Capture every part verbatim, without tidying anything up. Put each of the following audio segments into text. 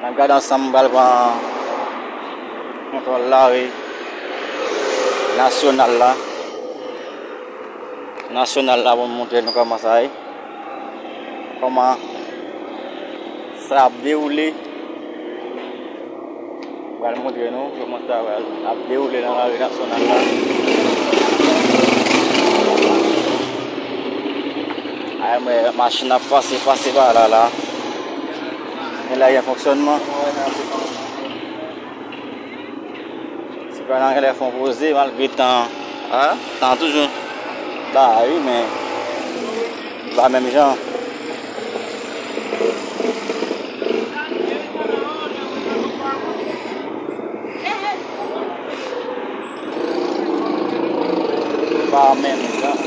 N ap gade ansanm, pral pran kontwòl lari nasyonal la. Nasyonal la pou m montre nou kòman sa ye. Kòman sa ap dewoule. M pral montre nou kòman sa pral ap dewoule nan lari nasyonal la. Ay, mwen, machin ap pase, pase pa la, la. Gen lè gen fonksyònman. Sepandan, gen lè fè yon poze, malgre tan, a, tan toujou la, wi, men li pa menm jan. Li pa menm jan.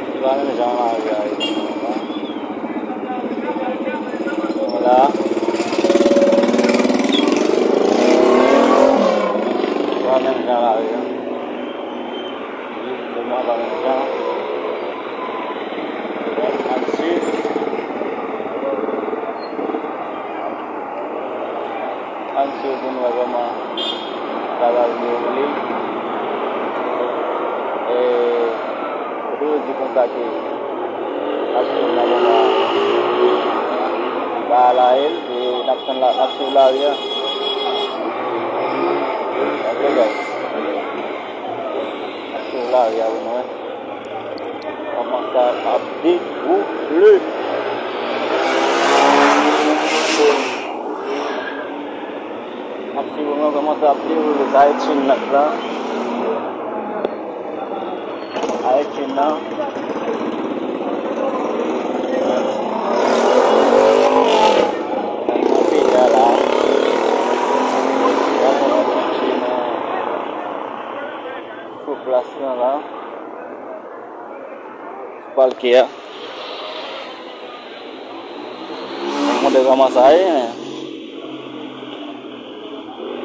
Se pa menm jan lari a ye. Vwala. Se pa menm jan lari a. Wi, pou mwen, pa menm jan. Ann swiv. Ann swiv pou n wè kòman sa pral dewoule. E, kote yo di konsa ke aksyon nan moman ba la e, e n ap tann la, n ap swiv lari a. Ok, guys. N ap swiv lari a pou nou wè kòman sa ap dewoule. N ap swiv kòman sa ap dewoule. Sa e Chin nan la. Sa e Chin nan. Nan peyi a la. Sou plas lan la. Sou palke a. Mwen te kòmanse a ye, men.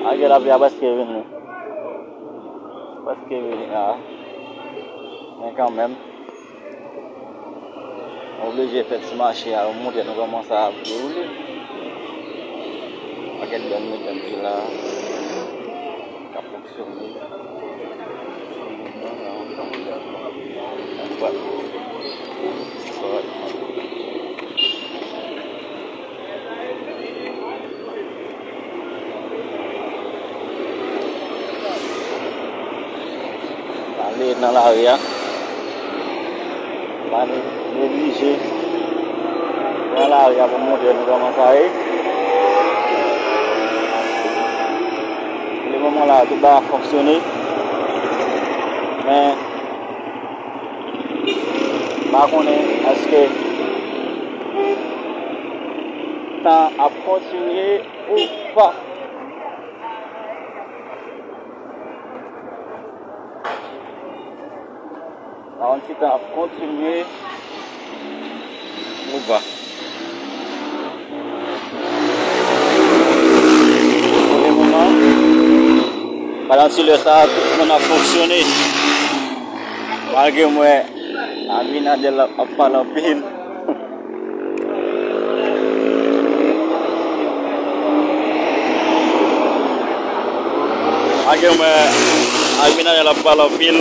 Ak lapli a prèske vini. Prèske vini la. Men kanmenm. Oblije fè ti mache a, montre nou kòman sa ap dewoule. Pakèt bèl medam ki la, k ap fonksyone. Ale nan lari a. Pa neglije nan lari a pou montre nou kòman sa ye. Pou le moman la, tout bagay ap fonksyone. Men, m pa konnen èske tan ap kontinye ou pa. Sa yon ti tan ap kontinye ou pa. Pou le moman, pandan ti lè sa a, tout moun ap fonksyone. Malgre m wè Abinader ap pale anpil. Malgre m wè Abinader ap pale anpil.